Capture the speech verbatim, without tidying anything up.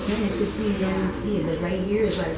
Minutes to see, then you see the right here is like